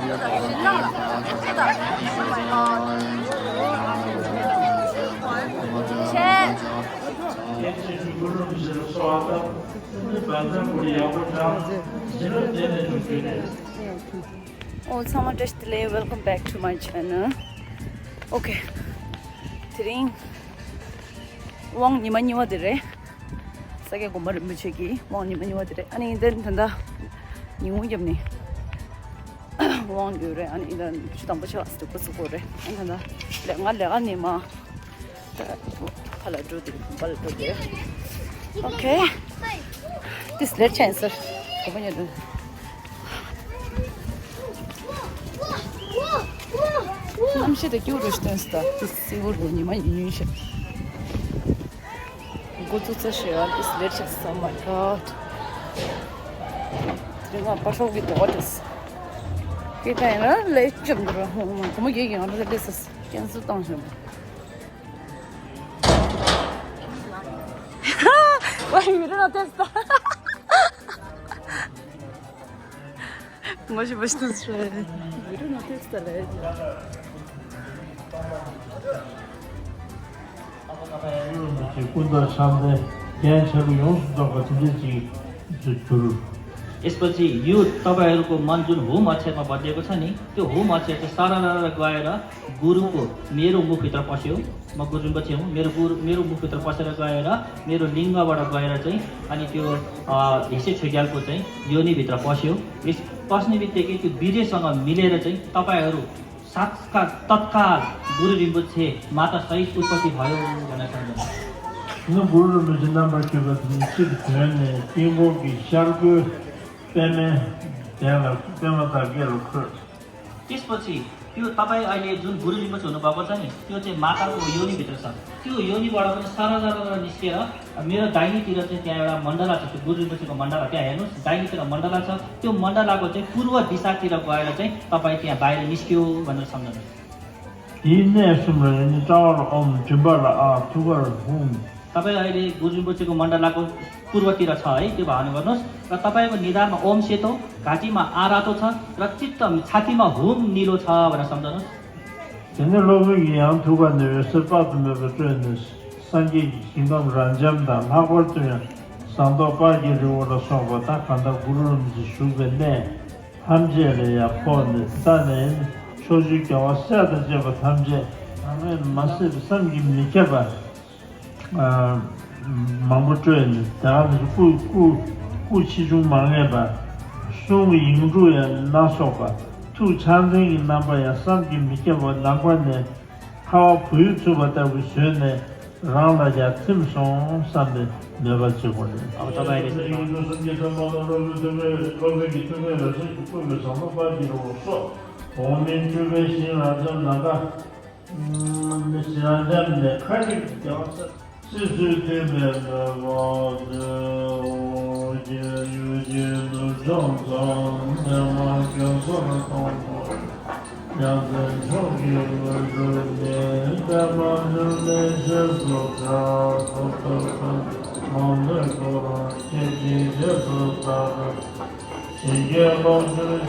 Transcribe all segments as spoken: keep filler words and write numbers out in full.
ཨོ་ཚང་མ་བཀྲ་ཤིས་བདེ་ལེགས། Welcome back to my channel. Okay. དེ་རིང་དབང་ཉི་མ་གཉིས་པ་དེ་རེད། ས་སྐྱ་དགོན་པ་རིན་པོ་ཆེ་གི་དབང་ཉི་མ་གཉིས་པ་དེ་རེད། ཨ་ནི་ད་ད་ལྟ་ཉིན་གུང་བརྒྱབ་ནས་དབང་ཡོད་རེད། ཨ་ནི་ད་ཆུ་དྭངས་པོ་ཆེ་བ་སུ་འགོ་ཚུགས་དགོས་རེད། ཨ་ནི་ད་ལྟ་ལས་ང་ལས་ཀ་ནས་མ་ད་ཕ་ལ་འགྲོ་དེ་བུམ་པ་ལ་འགྲོ་དེ། Okay. This red chancellor. གོ་མ་ཉོ་དུ། གནམ་གཤིས་དེ་སྐྱིད་པོ་རེད་ཤག་སྟོན་སྟ། This silver ཉི་མ་ཉི་ཉུང་ཤག་འགོ་ཚུགས་ཚར་ཤག This red chancellor. Oh my god. དེ་རིང་ང་པ་ཧྲོག་གི་དོ་བ་དེས། སྐད་ཆ་ཡིན་ན་ལས་བཅོམ་འདུག་ར། ཧོ་མ་གོ་མ་རྒྱལ་གྱི་ང་རང་ལ་ལས་སོ་སོ་ཀན་སུ་བཏང་ཤག Why you don't test? ངོ་ཤེས་པ་ཞིག་ཏུ་ཞུ། You don't test the red. ཀུན་ཏུ་བྱམས་ཏེ་རྒྱན་ཆེ་རུ་ཡོངས་སུ་རྫོགས་པ་དེ་འདྲ་ཅིག་ཏུ་གྱུར། यसपछि यो तपाईँहरूको मन जुन होम अक्षयमा भरिएको छ नि, त्यो होम अक्षय चाहिँ सारा गाएर गुरुको मेरो मुखभित्र पस्यो। म गुरु रिम्पोछे हुँ, मेरो गुरु मेरो मुखभित्र पसेर गएर मेरो लिङ्गबाट गएर चाहिँ अनि त्यो अ, ढिसे छुइग्यालको चाहिँ योनिभित्र पस्यो। यस पस्ने बित्तिकै त्यो वीर्यसँग मिलेर चाहिँ तपाईँहरू साक्षात तत्काल गुरु रिम्पोछे माता सहित उत्पत्ति भयो भनेर सम्झनु। ནི་གུ་རུ་རིན་པོ་ཆེ་རྣམ་པར་བསྒྱུར་པ་དེ་ནི་སྤྱིར་དོན་ནས་དཀྱིལ་འཁོར་གྱི་ཤར་སྒོའི་པདྨའི་གདན་ལ་པདྨ་དར་རྒྱས་ལ་འཁོད། त्यसपछि त्यो तपाईँ अहिले जुन गुरु रिम्पोछे हुनुभएको छ नि, त्यो चाहिँ माताको योनिभित्र छ। त्यो योनिबाट पनि सरर निस्केर मेरो दाहिनेतिर चाहिँ त्यहाँ एउटा मण्डला छ, त्यो गुरु रिम्पोछेको मण्डला त्यहाँ हेर्नुहोस्, दाहिनेतिर मण्डला छ। त्यो मण्डलाको चाहिँ पूर्व दिशातिर गएर चाहिँ तपाईँ त्यहाँ बाहिर निस्क्यो भनेर सम्झनुहोस्। དེའི་གནས་གསུམ་ལ་ནི་ལྟ་བར་ཨོམ། མགྲིན་པ་ལ་ཨ། ཐུགས་ཀར་ཧཱུྃ། तपाईँ अहिले गुरु रिम्पोछेको मण्डलाको पूर्वतिर छ है, त्यो भावना गर्नुहोस्। र तपाईँको निधारमा ओम सेतो, घाँटीमा आ रातो छ र चित्त छातीमा हुम निलो छ भनेर सम्झनुहोस्। དེ་ནས་སློབ་དཔོན་གྱིས་ཡང་ཐུགས་ཀ་ནས་འོད་ཟེར་དཔག་ཏུ་མེད་པ་སྤྲོས་ནས་སངས་རྒྱས་ཀྱི་ཞིང་ཁམས་རབ་འབྱམས་དང་། ལྷག་པར་དུ་ཡང་ཟངས་མདོག་དཔལ་གྱི་རི་བོ་ལ་སོགས་པ་དང་། གང་ལྟར་གུ་རུ་རིན་པོ་ཆེ་བཞུགས་པའི་གནས་ཐམས་ཅད་ལ་ཡང་ཕོག་ནས། དེ་དག་ནས་ཕྱོགས་བཅུའི་རྒྱལ་བ་སྲས་དང་བཅས་པ་ཐམས་ཅད་རང་ལས་མ་སད་པའི་བསམ་གྱིས་མི་ཁྱབ་པ་མང་པོ་སྤྲོས་ནས། དེ་དག་ནས་སྐུ་སྐུ་སྐུ་ཆེ་ཆུང་མ་ངེས་པ། གསུང་གི་ཡིག་འབྲུ་ཡང་སྣ་ཚོགས་པ། ཐུགས་ཕྱག་མཚན་གྱི་རྣམ་པ་ཡང་བསམ་གྱིས་མི་ཁྱབ་པ། ནམ་མཁའ་ནས་ཁ་བ་བུ་ཡུག་འཚུབ་པ་ལྟ་བུ་བྱོན་ནས་རང་ལ་ཡང་ཐིམ་སོང་བསམ་པའི་མོས་པ་བྱེད་དགོས་ནས། अब तपाईँ ཡིན་ན་སངས་རྒྱས་སམ་བྷོ་ཊ་སློབ་དཔོན་ཐུགས་ཀའི་སློབ་དཔོན་གྱི་ཐུགས་ཀའི་འོད་ཟེར་གྱིས་བསྐུལ་བའི་ཟངས་མདོག་དཔལ་གྱི་རི་བོ་སོགས་འོག་མིན་སྤྲུལ་པའི་ཞིང་རབ་འབྱམས་ནམ་མཁའ། ཞིང་རབ་འབྱམས་ནས་མཁའ་སྤྱོད་ཀྱི་རྒྱལ་བ་སྲས། སྲིད་མཐའི་མཐུན་པའི་མོས་པ་མཛོད། འོག་གི་ཡུལ་གྱི་ནུབ་ཕྱོགས་མཚམས། ལྡན་མ་ཁྱོད་ཚུར་མཐོང་དགོས། ཡ་མཚན་མཆོག་གི་འོད་ཟེར་ནི། པདྨ་འབྱུང་གནས་རྗེས་སུ་བྱ། ཐོབ་ཐང་ཁམས་མང་པོས་བསྐོར། ཁྱེད་ཀྱི་རྗེས་སུ་བདག་གིས། ཞིང་གི་ལོངས་སྤྱོད།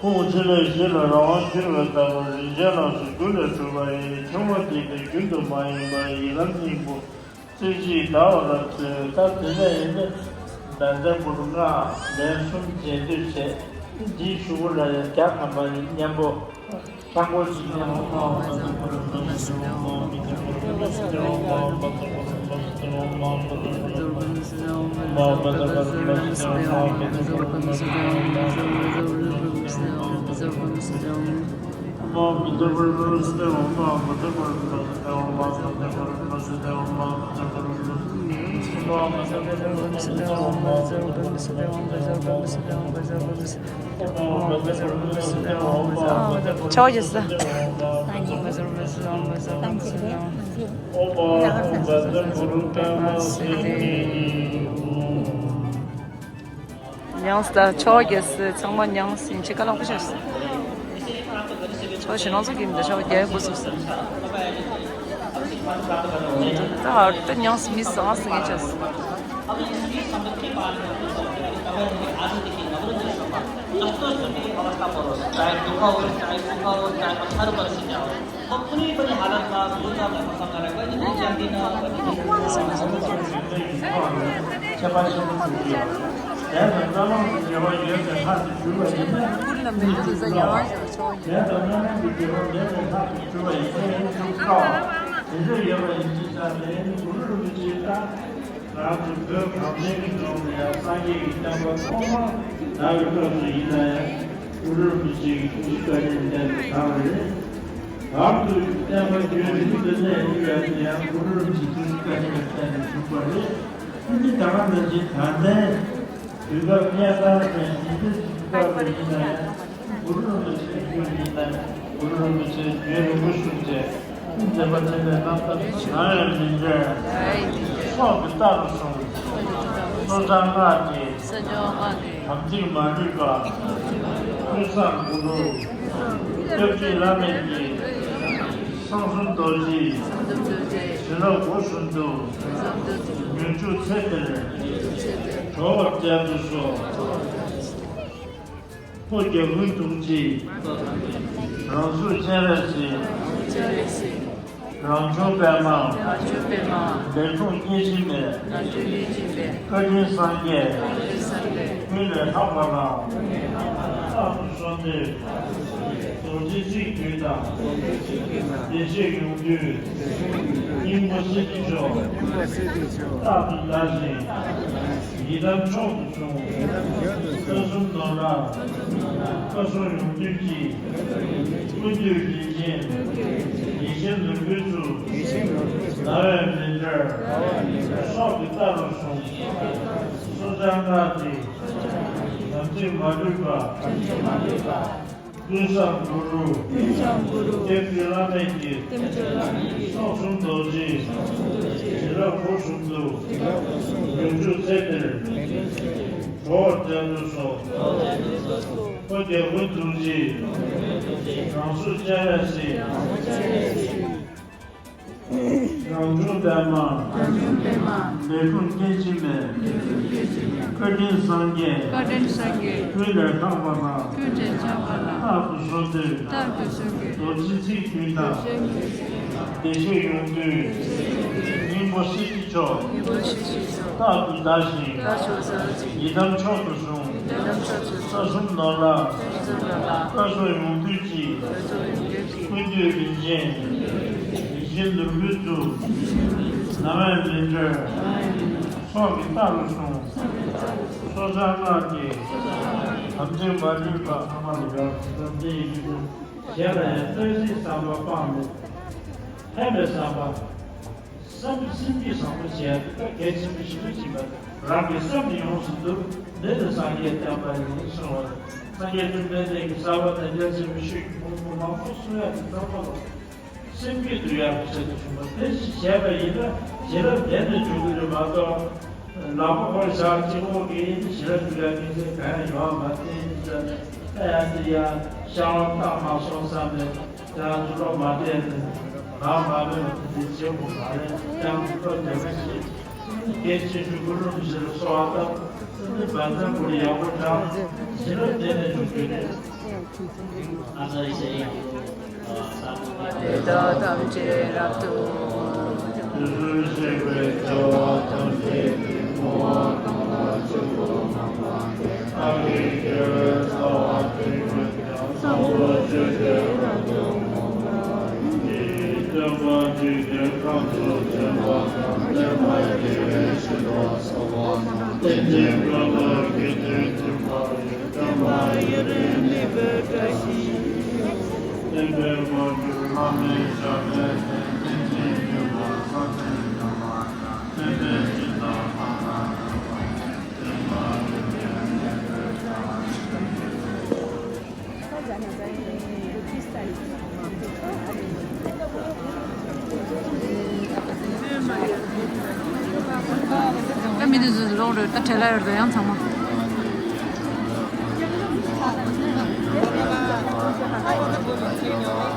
ཁོང་ཕྱི་ལས་གཞི་ལ་རང་དབང་ཁྱེར་བ་ལྟ་བུ་རིན་ཆེན་ལགས་སུ་རྒྱུ་ལས་གྲུབ་པ་ཡི་ཆུང་མ་དེ་གའི་རྒྱུན་དུ་མ་ཡིན་པ་ཡི་ལམ་སྙིང་པོ། རྩེ་གཅིག་ཟླ་བ་ལ་བཙུན། ད་དེ་ནས་ཡིན་ན་ཟླ་མཚན་བུ་ལྔ་ལན་གསུམ་རྗེས་ཟློས་བྱས། འདིའི་གཞུག་གུ་ལ་ཡང་བརྒྱ་ཐམ་པ་ཡིན་མཉམ་པོ། ལྷག་པར་ཞིག་ཡང་། ཆོས་རྗེས། ད་ཉིན་མ་ཟོར་མ་ཟོར་མ་ཟོར་མ་ཟོར། ད་ཉིན་མ་ཟོར་མ་ཟོར། མྱངས་ད་ཆོག་གེ་སི་ཚང་མ་མྱངས་ཡིན་ཆེ་ཀ་ལག་པ་ཤར་སོང་། ཆོག་ཞེ་ནང་ཚོ་གིན་ད་ཆོག་རྒྱལ་པོ་སུ་སོང་། ད་ཧར་ཏ་མྱངས་མི་སང་སང་ངེ་ཆ་སོང་། རང་གི་བོད་གངས་ཅན་གྱི་ལྗོངས་ལ་ཡང་སངས་རྒྱས་ཀྱི་བསྟན་པ་ཐོག་མར་དར་བའི་སྐབས་སུ་ཡིན་ན་ཡང་། གུ་རུ་རིན་པོ་ཆེ་གི་ཐུགས་རྗེ་བཀའ་དྲིན་ལྡན་པའི་གྲངས་རེད། བར་དུ་བསྟན་པ་རྒྱུན་རིང་དུ་གནས་ཐུབ་ཡག་དེ་ཡང་གུ་རུ་རིན་པོ་ཆེའི་ཐུགས་རྗེ་བཀའ་དྲིན་ལ་བརྟེན་ནས་བྱུང་བ་རེད། ཨ་ནི་ད་ག་ནང་བཞིན་ད་ལྟའི་དུས་སྐབས་གནས་སྟངས་དང་ཡིན་གཅིག་མིན་གཅིག་ལྟ་བུ་ཡིན་ན་ཡང་། གུ་རུ་རིན་པོ་ཆེའི་རྒྱུད་ཡིན་ན་གུ་རུ་རིན་པོ་ཆེའི་རྒྱུན་རིང་པོ་བཞུགས་ཏེ། མཛད་པ་ཆེན་པོའི་རྣམ་ཐར་ནམ་ཡང་མི་འབྲལ། སྲོག་གི་རྟ་རུ་བཟུང་། གསོལ་ལྕམ་སྔགས་ཀྱི་དམ་ཚིག་མ་ལུས་པ། ཀུན་བཟང་གུ་རུ། སྐྱབས་རྗེ་བླ་མེད་ཀྱི་གསང་གསུམ་རྡོ་རྗེའི་བྱིན་རླབས་སྒོ་གསུམ་དུ་སྨོན་འཇུག་ཚེ་འདིར་འགྲོ་བར་མཛད་དུ་གསོལ། ཕོ་རྒྱལ་ཀུན་ཐུགས་རྗེ། རང་གཟུགས་སྤྱན་རས་གཟིགས། རང་བྱུང་པདྨ། འབྲས་སྤུངས་སྐྱེ་འཆི་མེད། བཀའ་དྲིན་སངས་རྒྱས། ཀུན་ལས་ལྷག་པ་དང་། རྟག་ཏུ་བསོད་བདེ། རྡོ་རྗེ་ཚིག་བདུན་དང་། བདེ་གཤེགས་ཡོངས་འདུས། སྙིང་པོ་གསེར་གྱི་མཆོག་རྟག་ཏུ་བདག་བཞིན། ཡི་དམ་མཆོག་ཏུ་བཟུང་། ལྟ་གསུམ་ནོར་ལྷ། བཀའ་སྲུང་ཡོངས་འདུས་ཀྱི། ཀུན་འདུས་རིན་ཆེན། ཡེ་ཤེས་ནོར་བུའི་ཚུལ། ན་བས་མི་འབྲལ། སྲོག་གི་རྟ་རུ་བཟུང་། གསོལ་ལྕམ་སྔགས་ཀྱི། དམ་ཚིག་མ་ལུས་པ། ཀུན་བཟང་གུ་རུ། ཀུན་བཟང་གུ་རུ། སྐྱབས་རྗེ་བླ་མེད་ཀྱི། སྐྱབས་རྗེ་བླ་མེད་ཀྱི། གསང་གསུམ་རྡོ་རྗེའི། བྱིན་རླབས་སྒོ་གསུམ་དུ། སྨོན་འཇུག་ཚེ་འདིར། འགྲོ་བར་མཛད་དུ་གསོལ། ཕོ་རྒྱལ་ཀུན་ཐུགས་རྗེ། རང་གཟུགས་སྤྱན་རས་གཟིགས། རང་བྱུང་པདྨ། རང་བྱུང་པདྨ། འབྲས་སྤུངས་སྐྱེ་འཆི་མེད། འབྲས་སྤུངས་སྐྱེ་འཆི་མེད། བཀའ་དྲིན་སངས་རྒྱས། བཀའ་དྲིན་སངས་རྒྱས། ཀུན་ལས་ལྷག་པ་དང་། ཀུན་ལས་ལྷག་པ་དང་། རྟག་ཏུ་བསོད་བདེ། རྟག་ཏུ་བསོད་བདེ། རྡོ་རྗེ་ཚིག་བདུན་དང་། རྡོ་རྗེ་ཚིག་བདུན་དང་། བདེ་གཤེགས་ཡོངས་འདུས། སྙིང་པོ་གསེར་གྱི་མཆོག་སྙིང་པོ་གསེར་གྱི་མཆོག་རྟག་ཏུ་བདག་བཞིན། རྟག་ཏུ་བདག་བཞིན། ཡི་དམ་མཆོག་ཏུ་བཟུང་། ཡི་དམ་མཆོག་ཏུ་བཟུང་། ལྟ་གསུམ་ནོར་ལྷ། ལྟ་གསུམ་ནོར་ལྷ། བཀའ་སྲུང་ཡོངས་འདུས་ཀྱི། བཀའ་སྲུང་ཡོངས་འདུས་ཀྱི། ཀུན་འདུས་རིན་ཆེན། ཡེ་ཤེས་ནོར་བུའི་གཙུག་ནམ་ཡང་མི་འབྲལ། སྲོག་གི་རྟ་རུ་བཟུང་། གསོལ་ལྕམ་སྔགས་ཀྱི། དམ་ཚིག་མ་ལུས་པ། ཚང་མ་ལ་ཡར་དམ་ཚིག་ཡིན་གྱི། གཞན་ལ་ཡང་བསྟན་སྲིད་བསམ་པ་སྤངས་ནས། ཕན་པའི་བསམ་པ། བསམ་སེམས་བསྐྱེད་བཟང་པོ་བྱས་ཏེ་གལ་ཆེན་པོ་ཞིག་ཏུ་ཕྱིན་པ། རང་གི་སེམས་ནི་ཡོངས་སུ་འདུལ། འདི་ནི་སངས་རྒྱས་བསྟན་པ་ཡིན་གསུངས་པ་རེད། སངས་རྒྱས་བཅོམ་ལྡན་འདས་ཀྱིས་གསར་པ་དང་རྒྱ་ཆེན་པོ་ཤོད་ཀྱི་ཕུང་པོ་མང་པོ་གསུང་ཡག་གི་ཚང་མ་ལ་སེམས་བསྐྱེད་དུ་ཡག་གི་ཆེད་དུ་བྱུང་བ་དེ་ཞིག་བྱས་པ་ཡིན་ན། ཞི་རབ་དེ་ནས་འཇུག་གི་རེད་མ་གཏོགས། ལག་པ་ཁོར་བཞག་གཅིག་པོ་གིས་ཞི་རབ་འཇུག་ཡག་གི་ཚེ་གང་ཡང་ཡོང་བ་མ་རེད་ཟེར། ཨ་ཡ་དེ་ཡང་ཤར་བ་རྟགས་མ་སོང་བསམ་ནས། ཡང་ཚུར་ལོག་མ་བསྡད་ནས། ང་མ་རེད་པ་དེ་བྱེད་དགོས་མ་རེད། ཡང་ཚུར་ལོག་བསྡད་པ་ཞིག་གལ་ཆེ་ཤོས་ཀུན་སློང་ཞིག་ལ་གསོལ་བ་བཏབ། ཚུར་འདི་བ་ཚང་ཀུན་ཡག་པོ་དྲངས། ཞི་རབ་དེ་ནས་འཇུག་རྒྱུ་རེད། ཨ་ཙི་ཞེ་ཡིན། དེ་དག་ཐམས་ཅད་རབ་ཏུ། དུས་གསུམ་གཤེགས་པའི་རྒྱལ་བ་ཐམས་ཅད་ཀྱིས་བསྔོ་བ་གང་ལ་ཕྱག་འཚལ་ལོ། ཨ་ལས་རྒྱལ་བའི་ཚ་བ་དྲན་པས་ཀྱང་། ཚངས་པར་སྤྱོད་པའི་རབ་ཏུ་བསྔོ་བ་ཡི། སྟོན་པ་འཇིག་རྟེན་ཁམས་སུ་བྱོན་པ་དང་། བསྟན་པ་རྒྱས་པའི་ཕྱིར་དུ་གསོལ་བ་དང་། དེ་ཉིད་ཀུན་ལ་གུས་ཕྱིར་བརྩོན་པ་ཡིས། སྟོན་པ་ཡུན་རིང་གནས་པའི་བཀྲ་ཤིས་ཤོག། བསྟན་པའི་དབང་གྱུར་བླ་མའི་ཞབས་ལ་བརྟེན། བསྟན་པའི་འགྱུར་བ་ས་མཚམས་བརྒྱ་མ་ཆགས། བསྟན་པའི་སྤྱི་དང་ལྷ་དང་འགྲོ་བ་ཡི། བསྟན་པ་ཡུན་རིང་གནས་པའི་བཀྲ་ཤིས་ཤོག། ད་མི་དེ་ཚོ་ལོག་རེད། ད་བྲེལ་ལ་ཡོད་རེད། ད་ཡང་ཚང་མ།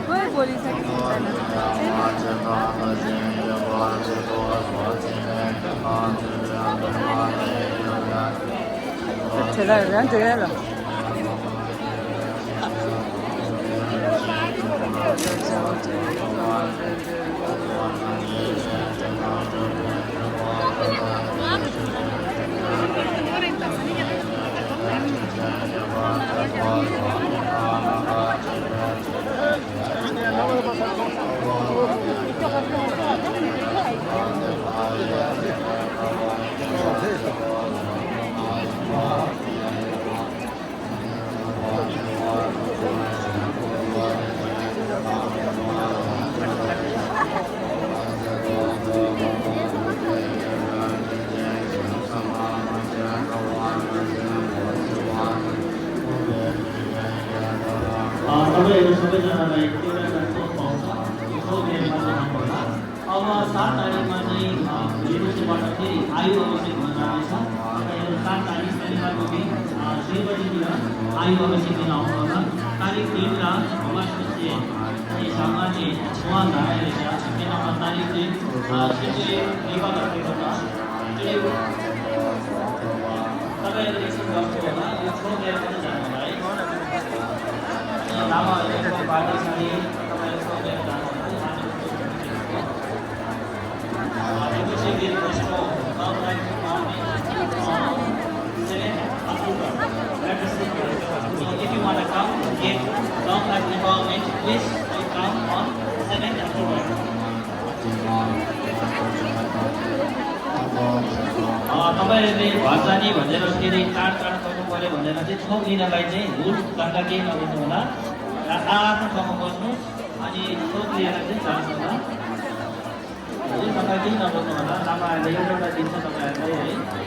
कोई बोली सकती है। चला रहा है, चला रहा। तपाईँहरू सबैजनालाई एउटा गाडी पाउँछ। यसो मेरो माथि राख्नुहोला। अब सात तारिकमा चाहिँ, अ, रिपोर्ट गर्दाखेरि आयु अवश्य हुन जाँदैछ। तपाईँहरू सात तारिक शनिबारको दिन, अ, दुई बजीतिर आयु अवश्य दिन आउनुहोला। तारिक तिन र भगवान सूर्य चाहिँ सामान्य छुवान धारा रहेछ। त्यसमा तारिक तिन, अ, सूर्य नेपाल हस्पिटलमा चाहिँ तपाईँहरू एकछिन बस्नु होला, यो छेउ गएर पनि जानु होला है। अनि लामाहरूको पार्टी छ नि, तपाईँहरू छेउ गएर जानु होला है। So if you want to come, get long life empowerment, please come on seventh October. अ, तपाईँहरूले घर जाने भनेर फेरि टाढ टाढ गर्नु पऱ्यो भनेर चाहिँ थोक लिनलाई चाहिँ हुल दङ्गा केही नगर्नु होला। र आफ्नो ठाउँमा बस्नु, अनि थोक लिएर चाहिँ जानु होला। हुल दङ्गा केही नगर्नु होला। लामाहरूले एउटा दिन्छ तपाईँहरूलाई है।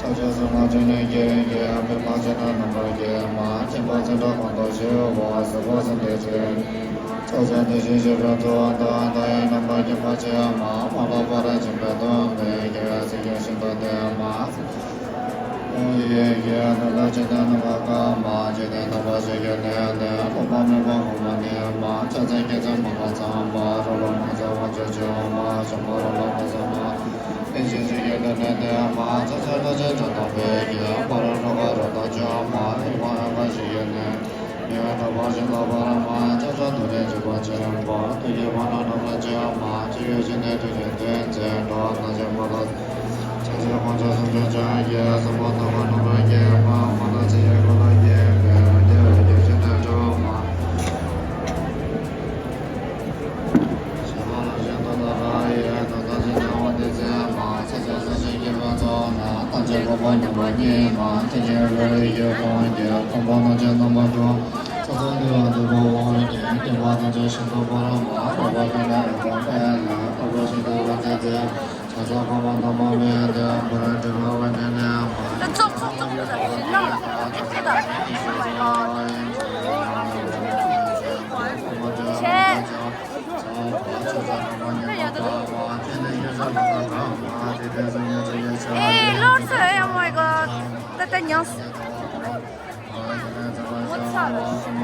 ཕྱག་ཆེན་གསུམ་མ་བཅུ་གཉིས་ཀྱི་ཨ་ཕི་བ་ཅན་ན་རྣམ་པར་རྒྱལ་མ། ཐིམ་པ་ཚེ་འཕྲལ་གང་དུ་བཞུགས་པ། སྲིད་པ་སེམས་ཅན་ཐམས་ཅད་ཀྱི། ཕྱག་འཚལ་བདེ་གཤེགས་ཤེས་རབ་ཏུ། ཏདྱ་ཐཱ། ཡང་དག་པར་རྒྱལ་བ་ཆེན་པོ་མ་ལུས་པ་རབ་འབྱམས་པའི་སྟོབས་དང་། རྒྱལ་བའི་སྲས་ཀྱི་ཞིང་དུ་བསྟིམ་པ། ཡེ་ཤེས་ཀྱི་དུས་ལ་ཇི་ལྟར་རྣམ་པར་དཀར་པ། འཇིག་རྟེན་དག་པ་ཞིང་གི་གནས་ལྟར། ལྷུན་པོ་མེད་པ་གོང་མ་ནས་མར། ཕྱག་འཚལ་རྒྱ་མཚོའི་མུ་ཁ་ཚང་བ། རོལ་པ་ཀུན་གསལ་དབང་ཕྱུག་མཆོག་མ། འབྱུང་པོ་རོལ་པ་ཀུན་གསལ་མ། ཡེ་ཤེས་ཀྱི་དུས་ལ་གནས་བསྟིམ་པ། ཕྱག་འཚལ་ཀླུ་ཆེན་བྱོན་དང་བོད་ཀྱི། ཕ་རོལ་འཁོར་བའི་རོལ་སྟངས་བཅོམ་པ། ཡུམ་འོད་འབར་ཞིང་གི་གནས། མི་ཡི་གྲགས་པ་ཞིང་དུ་འཕེལ་མ། ཕྱག་འཚལ་རྡོ་རྗེ་འཇིགས་པ་ཆེན་པོ། དུས་ཀྱི་དཔལ་ནི་རབ་ཏུ་འཇོམས་པ། ཆོས་ཀྱི་ཞིང་དུ་ཐུགས་རྗེས་བསྟན་མཛད་དོ། དག་བྱེད་པ་དང་། ཕྱག་འཚལ་དཀོན་མཆོག་སུམ་ཅུ་བྱོན་ཞིང་། ཟབ་མོ་སྟོང་པར་རྣམ་པར་བསྐྱེད་པ། མ་ལུས་ཚིག་གི་འཁོར་ལོས་བརྒྱན་པའི། རང་རྒྱལ་བ་རྒྱལ་ཆེན་དང་འགྲོགས་པ། ཞལ་ལག་ལ་ཞིང་ཏོག་དང་ར་ཡི། དོན་དམ་ཞིང་སྦྱོང་བ་སྡེ་ཚན་མ། པ་ཉམས་པ་སྙེགས་མ། ཐེག་ཆེན་རིག་གི་ཁོང་རྒྱལ། ཁམས་པ་ཐམས་ཅད་རྣམ་པར་གྲོལ། ཚོགས་བསགས་འདུས་པ་འདུས་པ་དབང་བསྐྱེད། སྐྱེ་བ་ཐམས་ཅད་ཞིང་དུ་ཕ་རོལ་མ། འགྲོ་བ་ཀུན་ལ་འོད་དཔག་སྤེལ། འཕགས་པ་ཤིན་ཏུ་རབ་མཛེས་རྩལ། ཕྱག་འཚལ་འཕགས་པ་སྟོང་པ་མེད་དེ། བྷ་ར་ཏི་ར་བ་ཏི་ནི་མ། ཙོག་ཙོག་ཙོག་ཙོག་ཞིག་ནང་ལ་ཁྱེད་ད། Oh my god། ཆེ། ཨེ་ལོར་སོ། Oh my god། ད་ད་ཉང་། ངོ་ཚ་ལ། ཚོགས་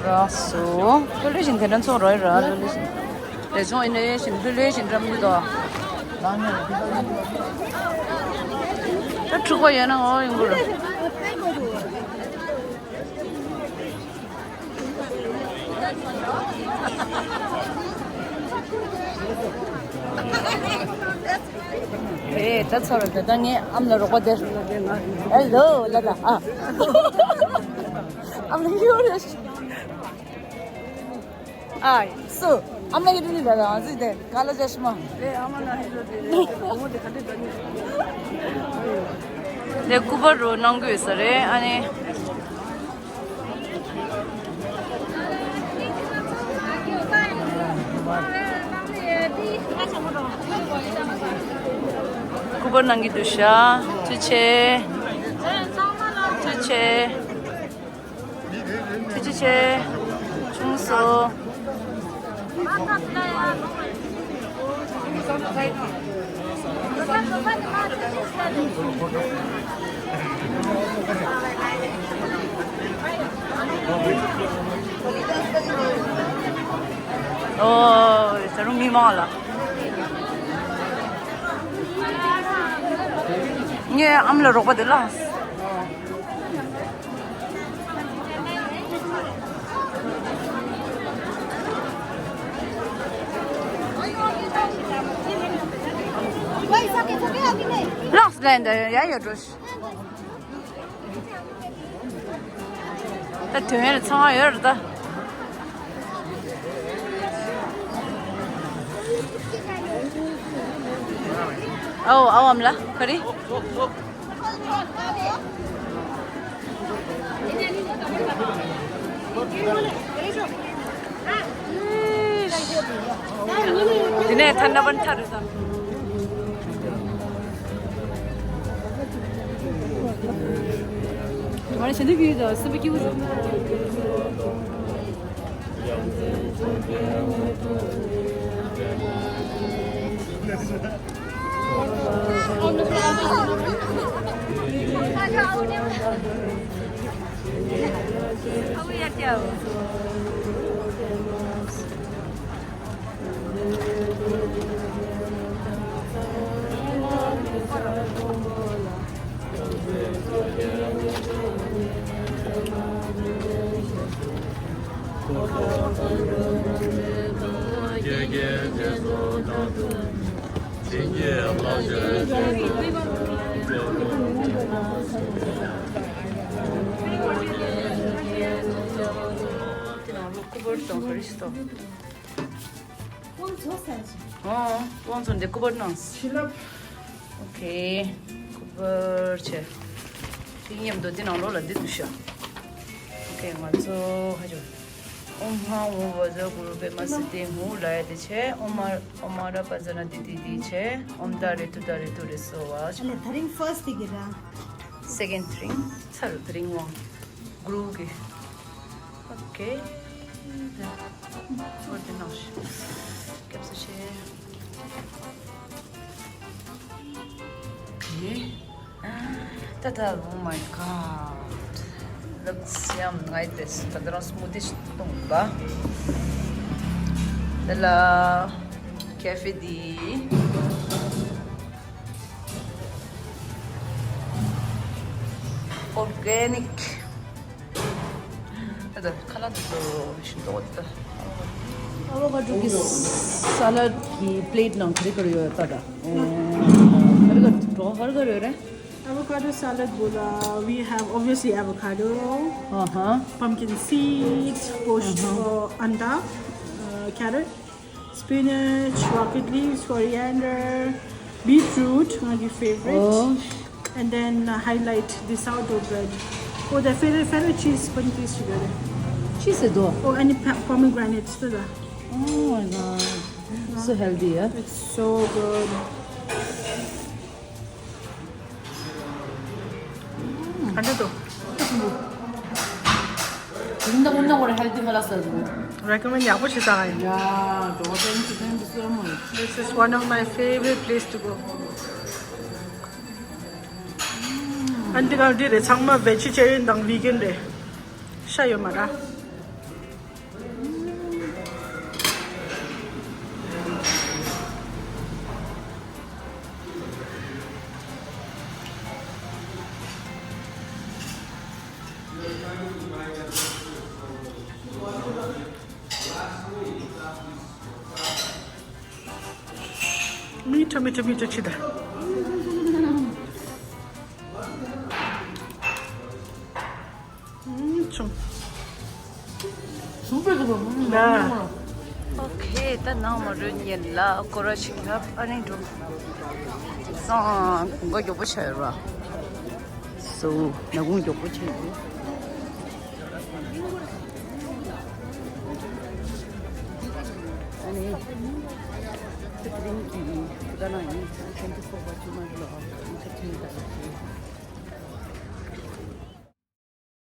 རག་སོ། ལྷོད་ལྷོད་བཞིན་དེ་འདྲ་ཚོགས་རག་ཡོད་ར། ལྷོད་ལྷོད་བཞིན། ལས་ཆུང་ཡིན་ནའི་བཞིན་ལྷོད་ལྷོད་བཞིན་འགྲམ་གྱི་དོ། ད་འཁྲུག་པ་ཡོད་ན་འོ་ཡོང་གི་རེད། ཨེ་ད་ཚོར་ད་ད་ངས་ཨམ་ལ་རོགས་པ་དེ། ཧེ་ལོ་ལ་ད་ཨ། ཨམ་ལ་ཡོད་རེད། ཨ་སུ། ཨམ་ལ་ཡོད་རེད་ད་ད་ཨ་ཟི་དེ་ག་ལ་ཇ་ཤི་མ། ལེ་ཨ་མ་ལ་ཧེ་ལོ་དེ་རེད། ཨོ་དེ་ག་དེ་ད་ནི། དེ་སྐུ་པར་རུ་གནང་དགོས་ས་རེད་ཨ་ནི། སྐུ་པར་གནང་གི་འདུག་ཤག་ཐུགས་རྗེ་ཆེ། ཐུགས་རྗེ་ཆེ། ཐུགས་རྗེ་ཆེ། ཆུང་སོ། ཨོ། ད་རུང་མི་མང་ལ། ངའི་ཨམ་ལ་རོགས་པ་དེ་ལ། ལགས་ལན་ད་ཡ་ཡ་འགྲོ་ཤི། ད་དོན་ཡོད་ཚང་མ་ཡོད་རེད་ད། ཨའོ་ཨའོ་ཨམ་ལ་ག་རེ། འདི་ནས་ཐར་ན་པན་ཐར་རེད་ད། མ་རེད་ཞེ་འདི་གི་ད་སྲིད་པའི་སྐྱེ་བོ་ཟེར། དེ་ནང་ལོགས་སྐུ་པར་དང་ག་རེ་ཞིག་འདུག་དབང་ཚོ་ཟེར་ཞིག་ཨོ། དབང་ཚོ་འདི་སྐུ་པར་གནང་། བྱིན་རླབས། ཨོ་ཁེ། སྐུ་པར་བྱས། དེ་མཉམ་དུ་འདི་ནང་ལོགས་ལ་འདི་འདུག་ཤག་ཨོ་ཁེ། ང་ཚོ་ཧ་ཅོ། ཨོཾ་ཧཱུྃ་བཛྲ་གུ་རུ་པདྨ་སིདྡྷི་ཧཱུྃ་ལབ་ཡ་དེ་བྱས། ཨོཾ་མ་ཨོཾ་མ་ར་པ་ཛ་ན་དྷཱིཿ་དྷཱིཿ་དེ་བྱས། ཨོཾ་ཏཱ་རེ་ཏུཏྟཱ་རེ་ཏུ་རེ་སྭཱ་ཧཱ། ཨ་ལེ་ད་རིང་ཕར་སི་ཊི་དེ་གི་ར། སེ་ཀེན་ཌི་དེ་རིང་ཚར་དེ་རིང་དབང་། གུ་རུ་གི། ཨོ་ཁེ། ཨོ་དེ་ནང་བཞིན། སྐྱབས་སུ་མཆི། ཨོ་ཁེ། ད་ད། Oh my god, looks yum. ང་ཡི་དེ་ད་ད་རང་སྨུ་ཏི་ཞིག་བཏུང་ག་ད་ལ་ཀེ་ཧྥེ་འདི་organic. ད་ཁ་ལག་དེ་ཚོ་ཞིམ་ཏོག་ད། ཨ་བོ་ཀ་ཌོ་གི་སཱ་ལཌ་གི་པི་ལེཊ་ནང་ག་རེ་ག་རེ་ཡོད་ད་ད། ཨེ། ག་རེ་ག་རེ་འགྲོ་ག་རེ་ག་རེ་ཡོད་རེད། Avocado salad བོ་ལ། We have obviously avocado, ཨ་ཧ། Pumpkin seeds, poached, uh, anda, uh, carrot, spinach, rocket leaves, coriander, beetroot, one of your favorite. Oh. And then, uh, highlight the sourdough bread. Oh, the feta, feta cheese, bundt is together. Cheese is though. Oh, and the po- pomegranate, still there. Oh my god. So healthy, yeah? It's so good. ཨ་འདྲ་དོ། ཡིན་ད་ཀུན་ད་ཀུན་ཧེལ་ཐི་མ་ལ་ས་ཟིན། རེ་ཀོ་མེན་ཡག་པོ་བྱེད་ས་ཡིན། ཡ། ཌོ་ཊར་ནི་ཅི་ཀན་དུ་སོ་མོ། This is one of my favorite place to go. ཨན་ཏི་གང་འདི་རེད། ཚང་མ་བེ་ཇི་ཊེ་རི་ཡན་དང་བི་གན་རེད། ཤ་ཡོད་མ་ར། མི་ཐོ་མི་ཐོ་མི་ཐོ་ཆི་ད། ཨུམ་ཆུང་། ཟུམ་པའི་གི་བ། ཨོ་ཁེ། ད་ནང་མ་རུ་ཉིན་ལ་སྐོར་ར་ཞིག་ལ་ཨ་ནི་འགྲོ། སང་གོང་ག་མགྱོགས་པོ་ཆགས་ཡོད་ར། སོ་ན་གུང་མགྱོགས་པོ་ཆགས་ཡོད། ཨ་ནི་ཁ་ཐི་རིང་གི་ད་ན་ཡིན། ཁ་ཐི་ཕོག་པ་ཆུ་མ་ལོ་ཁ་ཐི་ད་ལ་ཆེ།